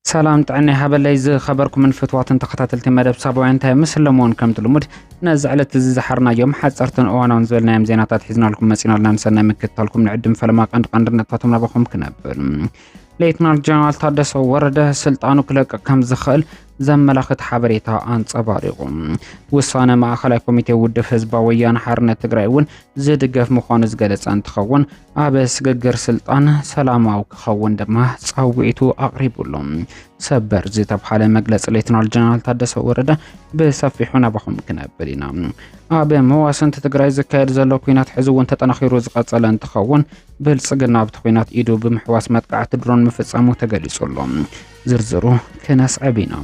ሰላም ጥዕና ይሃበለይ ዝኸበርኩምን ፍትዋትን ተኸታተልቲ መደብ ሳባውያን እንታይ ምስለምዎን ከምቲ ልሙድ ነዚ ዕለት እዚ ዝሓርናዮም ሓፀርትን እዋናውን ዝበልናዮም ዜናታት ሒዝናልኩም መፂናልና። ንሰናይ ምክትታልኩም ንዕድም ፈለማ ቀንዲ ቀንዲ ነጥባቶም ናባኹም ክነብል። ሌትናል ጀነራል ታደሰ ወረደ ስልጣኑ ክለቅቕ ከም ዝኽእል ዘመላኽት ሓበሬታ ኣንጸባሪቑ። ውሳነ ማእኸላይ ኮሚቴ ውድብ ህዝባዊ ወያነ ሓርነት ትግራይ እውን ዝድገፍ ምዃኑ ዝገለጸ እንትኸውን፣ ኣብ ስግግር ስልጣን ሰላማዊ ክኸውን ድማ ጻውዒቱ ኣቕሪቡሉ። ሰበር ዝተብሃለ መግለጺ ሌትናል ጀነራል ታደሰ ወረደ ብሰፊሑ ናባኹም ክነብል ኢና። ኣብ መዋስንቲ ትግራይ ዝካየድ ዘሎ ኲናት ሕዚ እውን ተጠናኺሩ ዝቐጸለ እንትኸውን፣ ብልጽግና ኣብቲ ኲናት ኢዱ ብምሕዋስ መጥቃዕቲ ድሮን ምፍጻሙ ተገሊጹ ኣሎ። ዝርዝሩ ክነስዕብ ኢና።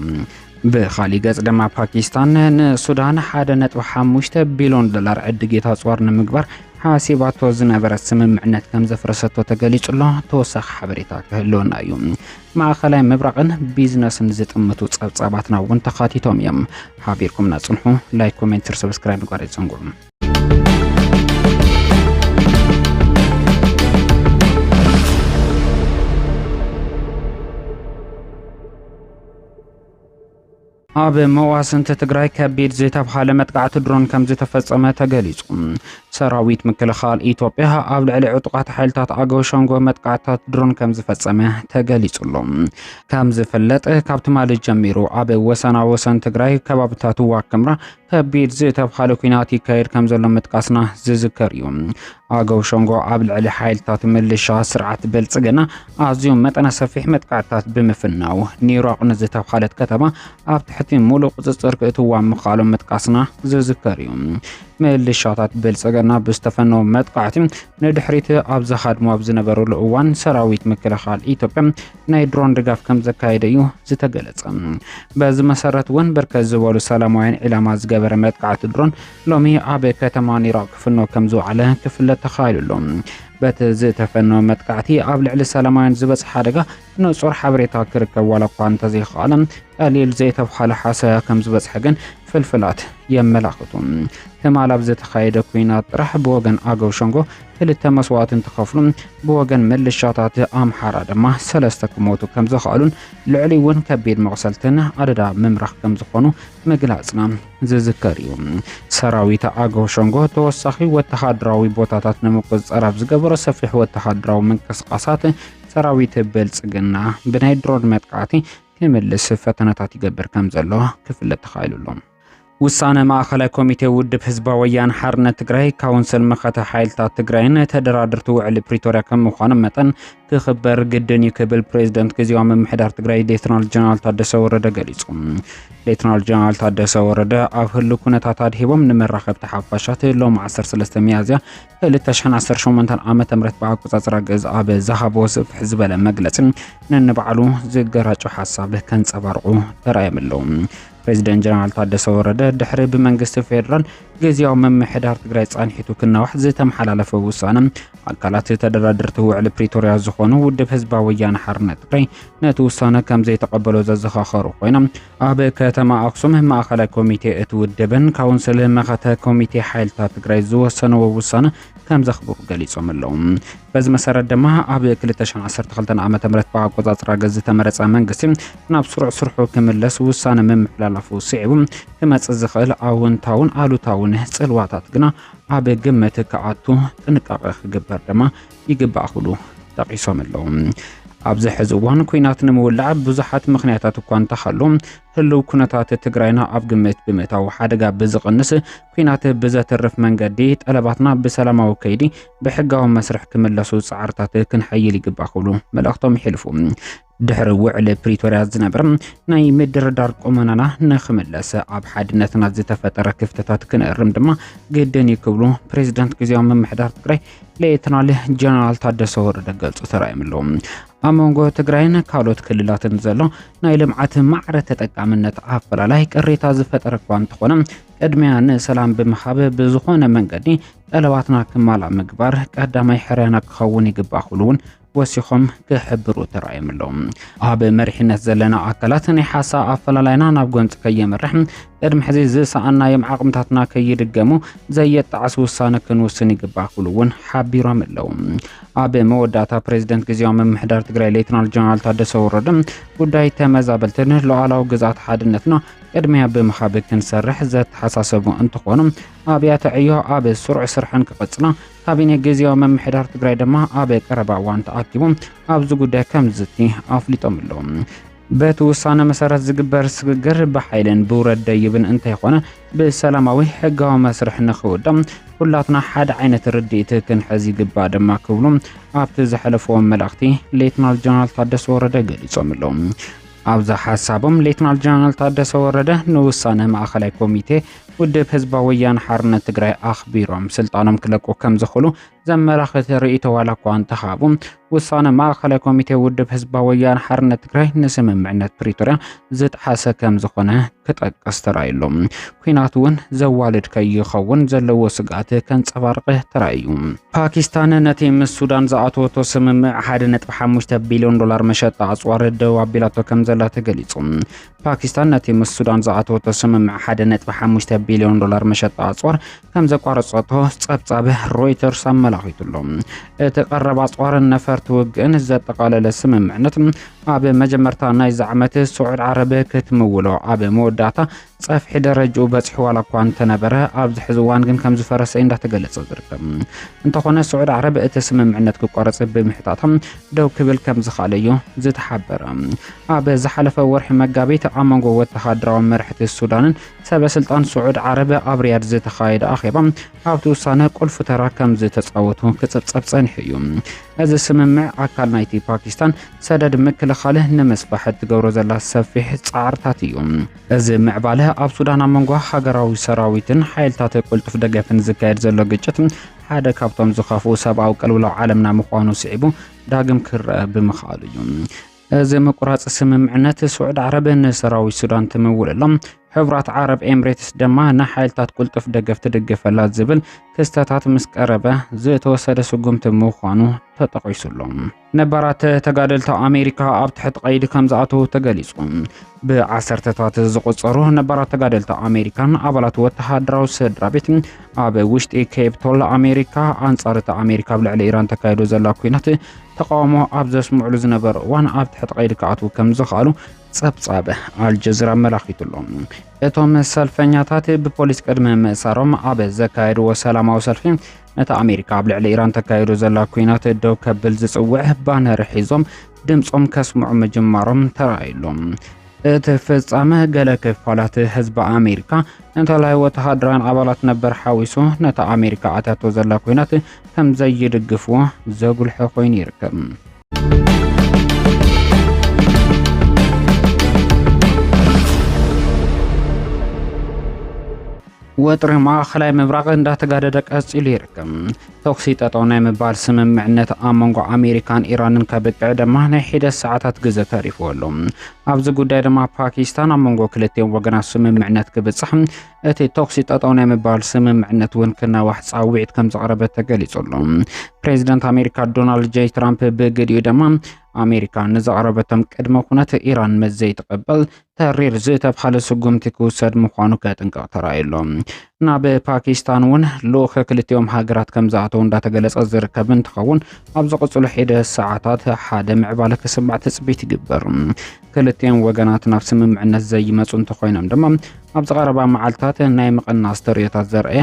ብኻሊእ ገጽ ድማ ፓኪስታን ንሱዳን ሓደ ነጥቢ ሓሙሽተ ቢልዮን ዶላር ዕድጌት ኣጽዋር ንምግባር ሓሲባቶ ዝነበረት ስምምዕነት ከም ዘፍረሰቶ ተገሊጹ ኣሎ። ተወሳኺ ሓበሬታ ክህልወና እዩ። ማእኸላይ ምብራቕን ቢዝነስን ዝጥምቱ ጸብጻባትና እውን ተኻቲቶም እዮም። ሓቢርኩምና ጽንሑ። ላይክ፣ ኮሜንት፣ ሰብስክራይብ ምግባር ኣይትዘንግዑ። ኣብ መዋስንቲ ትግራይ ከቢድ ዝተብሃለ መጥቃዕቲ ድሮን ከም ዝተፈጸመ ተገሊጹ። ሰራዊት ምክልኻል ኢትዮጵያ ኣብ ልዕሊ ዕጡቓት ሓይልታት ኣገው ሸንጎ መጥቃዕታት ድሮን ከም ዝፈጸመ ተገሊጹ ኣሎ። ከም ዝፍለጥ፣ ካብ ትማሊ ጀሚሩ ኣብ ወሰና ወሰን ትግራይ ከባብታት ዋክምራ ከቢድ ዝተብሃለ ኲናት ይካየድ ከም ዘሎ ምጥቃስና ዝዝከር እዩ። ኣገው ሸንጎ ኣብ ልዕሊ ሓይልታት ምልሻ ስርዓት ብልጽግና ኣዝዩ መጠነ ሰፊሕ መጥቃዕታት ብምፍናው፣ ኒራቕ ንዝተብሃለት ከተማ ኣብ ትሕቲ ሙሉእ ቁጽጽር ክእትዋ ምኽኣሎም ምጥቃስና ዝዝከር እዩ። ምልሻታት ብልጽግና ብዝተፈነው መጥቃዕቲ ንድሕሪት ኣብ ዝሃድሙ ኣብ ዝነበሩሉ እዋን፣ ሰራዊት ምክልኻል ኢትዮጵያ ናይ ድሮን ድጋፍ ከም ዘካየደ እዩ ዝተገለጸ። በዚ መሰረት እውን ብርክት ዝበሉ ሰላማውያን ዒላማ ዝገበረ መጥቃዕቲ ድሮን ሎሚ ኣብ ከተማ ኒራቕ ክፍኖ ከም ዝወዓለ ክፍለጥ ተኻኢሉ ኣሎ። በቲ ዝተፈነወ መጥቃዕቲ ኣብ ልዕሊ ሰላማውያን ዝበጽሐ ሓደጋ ንጹር ሓበሬታ ክርከብ ዋላ እኳ እንተዘይከኣለ፣ ቀሊል ዘይተብሃለ ሓሰያ ከም ዝበጽሐ ግን ፍልፍላት የመላኽቱ። ትማል ኣብ ዝተኻየደ ኲናት ጥራሕ ብወገን ኣገው ሸንጎ ክልተ መስዋእቲ እንትኸፍሉ፣ ብወገን ምልሻታት ኣምሓራ ድማ ሰለስተ ክሞቱ ከም ዝኸኣሉን ልዕሊ እውን ከቢድ መቕሰልትን ኣደዳ ምምራኽ ከም ዝኾኑ ምግላጽና ዝዝከር እዩ። ሰራዊት ኣገው ሸንጎ ተወሳኺ ወተሃደራዊ ቦታታት ንምቁጽጻር ኣብ ዝገበሮ ሰፊሕ ወተሃደራዊ ምንቅስቓሳት፣ ሰራዊት ብልጽግና ብናይ ድሮን መጥቃዕቲ ክምልስ ፈተነታት ይገብር ከም ዘሎ ክፍለጥ ተኻኢሉ ኣሎ። ውሳነ ማእኸላይ ኮሚቴ ውድብ ህዝባዊ ወያነ ሓርነት ትግራይ፣ ካውንስል መኸተ ሓይልታት ትግራይን ተደራደርቲ ውዕሊ ፕሪቶርያ ከም ምዃኑ መጠን ክኽበር ግድን እዩ ክብል ፕሬዚደንት ግዜያዊ ምምሕዳር ትግራይ ሌተናል ጀነራል ታደሰ ወረደ ገሊጹ። ሌተናል ጀነራል ታደሰ ወረደ ኣብ ህሉው ኩነታት ኣድሂቦም ንመራኸብቲ ሓፋሻት ሎም ዓሰርተ ሰለስተ ሚያዝያ ክልተ ሽሕን ዓሰርተ ሸሞንተን ዓመተ ምህረት ብኣቆጻጽራ ግእዝ ኣብ ዝሃቦ ስፍሕ ዝበለ መግለጺ፣ ነንባዕሉ ዝገራጮ ሓሳብ ከንጸባርቑ ተራእዮም ኣለዉ። ፕሬዚደንት ጀነራል ታደሰ ወረደ ድሕሪ ብመንግስቲ ፌደራል ግዝያዊ ምምሕዳር ትግራይ ጻንሒቱ ክናዋሕ ዝተመሓላለፈ ውሳነ፣ ኣካላት ተደራደርቲ ውዕሊ ፕሪቶርያ ዝኾኑ ውድብ ህዝባዊ ወያነ ሓርነት ትግራይ ነቲ ውሳነ ከም ዘይተቐበሎ ዘዘኻኸሩ ኮይኖም፣ ኣብ ከተማ ኣክሱም ማእኸላይ ኮሚቴ እቲ ውድብን ካውንስል መኸተ ኮሚቴ ሓይልታት ትግራይ ዝወሰንዎ ውሳነ ከም ዘኽብሩ ገሊጾም ኣለዉ። በዚ መሰረት ድማ ኣብ ክልተ ሽሕን ዓሰርተ ክልተን ዓመተ ምህረት ብኣቆጻጽራ ግእዝ ዝተመረጸ መንግስቲ ናብ ስሩዕ ስርሑ ክምለስ ውሳነ ምምሕላላፉ ስዒቡ ክመጽእ ዝኽእል ኣወንታውን ኣሉታውን ጽልዋታት ግና ኣብ ግምት ክኣቱ ጥንቃቐ ክግበር ድማ ይግባእ ክብሉ ጠቒሶም ኣለዉ። ኣብዚ ሕዚ እዋን ኲናት ንምውላዕ ብዙሓት ምኽንያታት እኳ እንተሃሉ፣ ህልው ኩነታት ትግራይና ኣብ ግምት ብምእታው፣ ሓደጋ ብዝቕንስ፣ ኲናት ብዘትርፍ መንገዲ፣ ጠለባትና ብሰላማዊ ከይዲ ብሕጋዊ መስርሕ ክምለሱ ጻዕርታት ክንሐይል ይግባእ ክብሉ መልእኽቶም ይሕልፉ። ድሕሪ ውዕሊ ፕሪቶርያ ዝነበረ ናይ ምድርዳር ቁመናና ንኽምለስ፣ ኣብ ሓድነትና ዝተፈጠረ ክፍተታት ክንእርም ድማ ግድን እዩ ክብሉ ፕሬዚዳንት ግዝያዊ ምምሕዳር ትግራይ ሌተናል ጀነራል ታደሰ ወረደ ገልጹ ተራእዮም ኣለዉ። ኣብ መንጎ ትግራይን ካልኦት ክልላትን ዘሎ ናይ ልምዓት ማዕረ ተጠቃምነት ኣፈላላይ ቅሬታ ዝፈጠረ እኳ እንተኾነ፣ ቅድሚያ ንሰላም ብምሃብ ብዝኾነ መንገዲ ጠለባትና ክማላእ ምግባር ቀዳማይ ሕርያና ክኸውን ይግባእ ክብሉ እውን ወሲኾም ክሕብሩ ተራእዮም ኣለዉ። ኣብ መሪሕነት ዘለና ኣካላት ናይ ሓሳብ ኣፈላላይና ናብ ጎንፂ ከየምርሕ፣ ቅድሚ ሕዚ ዝሰኣናዮም ዓቕምታትና ከይድገሙ ዘየጣዕስ ውሳነ ክንውስን ይግባእ ክብሉ እውን ሓቢሮም ኣለዉ። ኣብ መወዳእታ ፕሬዚደንት ግዜያዊ ምምሕዳር ትግራይ ሌተናል ጀነራል ታደሰ ወረደ ጉዳይ ተመዛበልትን ሉዓላዊ ግዝኣት ሓድነትና ቅድሚያ ብምሃብ ክንሰርሕ ዘተሓሳሰቡ እንትኾኑ ኣብያተ ዕዮ ኣብ ስሩዕ ስርሐን ክቐፅላ ካቢኔ ግዜያዊ ምምሕዳር ትግራይ ድማ ኣብ ቀረባ እዋን ተኣኪቡ ኣብዚ ጉዳይ ከም ዝዝቲ ኣፍሊጦም ኣለዉ። በቲ ውሳነ መሰረት ዝግበር ስግግር ብሓይልን ብውረድ ደይብን እንተይኾነ ብሰላማዊ ሕጋዊ መስርሕ ንኽውዳእ ኩላትና ሓደ ዓይነት ርድኢት ክንሕዝ ይግባእ ድማ ክብሉ ኣብቲ ዘሕለፍዎ መልእኽቲ ሌተናል ጀነራል ታደሰ ወረደ ገሊጾም ኣለዉ። ኣብዛ ሓሳቦም ሌተናል ጀነራል ታደሰ ወረደ ንውሳነ ማእኸላይ ኮሚቴ ውድብ ህዝባዊ ወያነ ሓርነት ትግራይ ኣኽቢሮም ስልጣኖም ክለቁ ከም ዝኽእሉ ዘመላኽት ርእይቶ ዋላ እኳ እንተሃቡ ውሳነ ማእኸላይ ኮሚቴ ውድብ ህዝባዊ ወያነ ሓርነት ትግራይ ንስምምዕነት ፕሪቶርያ ዝጠሓሰ ከም ዝኾነ ክጠቅስ ተራእዩ ኣሎ። ኲናት እውን ዘዋልድ ከይኸውን ዘለዎ ስግኣት ከንጸባርቕ ተራእዩ። ፓኪስታን ነቲ ምስ ሱዳን ዝኣተወቶ ስምምዕ ሓደ ነጥቢ ሓሙሽተ ቢልዮን ዶላር መሸጣ ኣጽዋር ደው ኣቢላቶ ከም ዘላ ተገሊጹ። ፓኪስታን ነቲ ምስ ሱዳን ዝኣተወቶ ስምምዕ ሓደ ነጥቢ ሓሙሽተ ቢልዮን ዶላር መሸጣ ኣጽዋር ከም ዘቋረጸቶ ጸብጻብ ሮይተርስ ኣመላኺቱ ኣሎ። እቲ ቀረብ ኣጽዋርን ነፈርቲ ውግእን ዘጠቓለለ ስምምዕነት ኣብ መጀመርታ ናይዚ ዓመት ስዑድ ዓረብ ክትምውሎ ኣብ መወዳእታ ጸፍሒ ደረጅኡ በጺሑ ዋላ እኳ እንተነበረ ኣብዚ ሕዚ እዋን ግን ከም ዝፈረሰ እዩ እንዳተገለጸ ዝርከብ። እንተኾነ ስዑድ ዓረብ እቲ ስምምዕነት ክቋረጽ ብምሕታታ ደው ክብል ከም ዝኽኣለ እዩ ዝተሓበረ። ኣብ ዝሓለፈ ወርሒ መጋቢት ኣብ መንጎ ወተሃደራዊ መራሕቲ ሱዳንን ሰበ ስልጣን ስዑድ ዓረብ ኣብ ሪያድ ዝተኻየደ ኣኼባ ኣብቲ ውሳነ ቁልፊ ተራ ከም ዝተጻወቱ ክጽብጸብ ጸኒሑ እዩ። እዚ ስምምዕ ኣካል ናይቲ ፓኪስታን ሰደድ ምክልኻል ንምስፋሕ እትገብሮ ዘላ ሰፊሕ ጻዕርታት እዩ። እዚ ምዕባለ ኣብ ሱዳን ኣብ መንጎ ሃገራዊ ሰራዊትን ሓይልታት ቅልጡፍ ደገፍን ዝካየድ ዘሎ ግጭት ሓደ ካብቶም ዝኸፍኡ ሰብኣዊ ቅልውላው ዓለምና ምዃኑ ስዒቡ ዳግም ክረአ ብምኽኣሉ እዩ። እዚ ምቁራጽ ስምምዕነት ስዑድ ዓረብ ንሰራዊት ሱዳን ትምውለሎም፣ ሕቡራት ዓረብ ኤምሬትስ ድማ ንሓይልታት ቅልጡፍ ደገፍ ትድግፈላ ዝብል ክስተታት ምስ ቀረበ ዝተወሰደ ስጉምቲ ምዃኑ ተጠቒሱ ኣሎ። ነባራት ተጋደልቲ ኣሜሪካ ኣብ ትሕቲ ቀይዲ ከም ዝኣተዉ ተገሊጹ። ብዓሰርተታት ዝቑጸሩ ነባራት ተጋደልቲ ኣሜሪካን ኣባላት ወተሃደራዊ ስድራ ቤት ኣብ ውሽጢ ኬፕቶል ኣሜሪካ ኣንጻር እቲ ኣሜሪካ ኣብ ልዕሊ ኢራን ተካይዶ ዘላ ኲናት ተቃውሞ ኣብ ዘስምዕሉ ዝነበሩ እዋን ኣብ ትሕቲ ቀይዲ ክኣትዉ ከም ዝኽኣሉ ጸብጻብ ኣልጀዚራ ኣመላኺቱ ኣሎ። እቶም ሰልፈኛታት ብፖሊስ ቅድሚ ምእሳሮም ኣብ ዘካየድዎ ሰላማዊ ሰልፊ ነቲ ኣሜሪካ ኣብ ልዕሊ ኢራን ተካይዶ ዘላ ኲናት ደው ከብል ዝጽውዕ ባነር ሒዞም ድምጾም ከስምዑ ምጅማሮም ተራእዩ ኣሎ። እቲ ፍጻመ ገለ ክፋላት ህዝቢ ኣሜሪካ እንተላይ ወተሃደራውያን ኣባላት ነበር ሓዊሱ ነቲ ኣሜሪካ ኣትያቶ ዘላ ኲናት ከም ዘይድግፍዎ ዘጉልሐ ኮይኑ ይርከብ። ወጥሪ ማእኸላይ ምብራቕ እንዳተጋደደ ቀጺሉ ይርከብ። ተኹሲ ጠጠው ናይ ምባል ስምምዕነት ኣብ መንጎ ኣሜሪካን ኢራንን ከብቅዕ ድማ ናይ ሒደት ሰዓታት ግዘ ተሪፍዎ ኣሎ። ኣብዚ ጉዳይ ድማ ፓኪስታን ኣብ መንጎ ክልቲኦም ወገናት ስምምዕነት ክብጻሕ እቲ ተኹሲ ጠጠው ናይ ምባል ስምምዕነት እውን ክናዋሕ ጻውዒት ከም ዘቕረበት ተገሊጹ ኣሎ። ፕሬዚደንት ኣሜሪካ ዶናልድ ጄ ትራምፕ ብግዲኡ ድማ ኣሜሪካ ንዘቕረበቶም ቅድመ ኩነት ኢራን ምስ ዘይትቕበል ተሪር ዝተብሃለ ስጉምቲ ክውሰድ ምዃኑ ከጥንቀቕ ተራእዩ ኣሎ። ናብ ፓኪስታን እውን ልኡኽ ክልቲኦም ሃገራት ከም ዝኣተው እንዳተገለጸ ዝርከብ እንትኸውን ኣብ ዝቕጽሉ ሒደ ሰዓታት ሓደ ምዕባለ ክስማዕ ትጽቢት ይግበር። ክልቲኦም ወገናት ናብ ስምምዕነት ዘይመጹ እንተኾይኖም ድማ ኣብዚ ቀረባ መዓልታት ናይ ምቕናስ ተርእዮታት ዘርአየ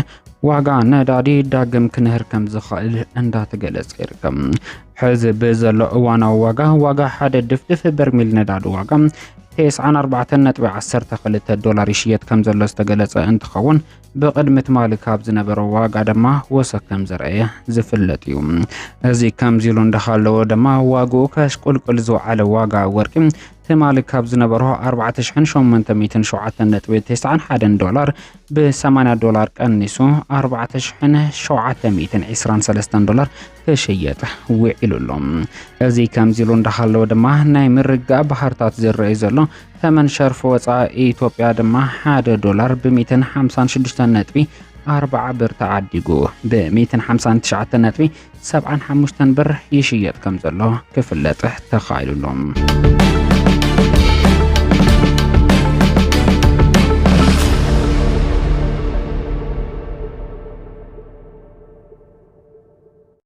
ዋጋ ነዳዲ ዳግም ክንህር ከም ዝኽእል እንዳተገለጸ ይርከብ። ሕዚ ብዘሎ እዋናዊ ዋጋ ዋጋ ሓደ ድፍድፍ በርሚል ነዳዲ ዋጋ ተስዓን ኣርባዕተን ነጥቢ ዓሰርተ ክልተ ዶላር ይሽየጥ ከም ዘሎ ዝተገለጸ እንትኸውን ብቕድሚ ትማሊ ካብ ዝነበረ ዋጋ ድማ ወሰኽ ከም ዘርአየ ዝፍለጥ እዩ። እዚ ከምዚ ኢሉ እንዳሃለወ ድማ ዋግኡ ከሽቁልቁል ዝወዓለ ዋጋ ወርቂ ትማሊ ካብ ዝነበሮ ኣርባዕተ ሽሕን ሸሞንተ ሚእትን ሸውዓተን ነጥቢ ተስዓን ሓደን ዶላር ብ ሰማንያ ዶላር ቀኒሱ ኣርባዕተ ሽሕን ሸውዓተ ሚእትን ዕስራን ሰለስተን ዶላር ክሽየጥ ውዒሉ ኣሎ። እዚ ከምዚ ኢሉ እንዳሃለወ ድማ ናይ ምርጋእ ባህርታት ዝረኣይ ዘሎ ተመን ሸርፊ ወፃኢ ኢትዮጵያ ድማ ሓደ ዶላር ብ ሚእትን ሓምሳን ሽዱሽተን ነጥቢ ኣርብዓ ብር ተዓዲጉ ብ ሚእትን ሓምሳን ትሽዓተን ነጥቢ ሰብዓን ሓሙሽተን ብር ይሽየጥ ከም ዘሎ ክፍለጥ ተኻኢሉ ኣሎ።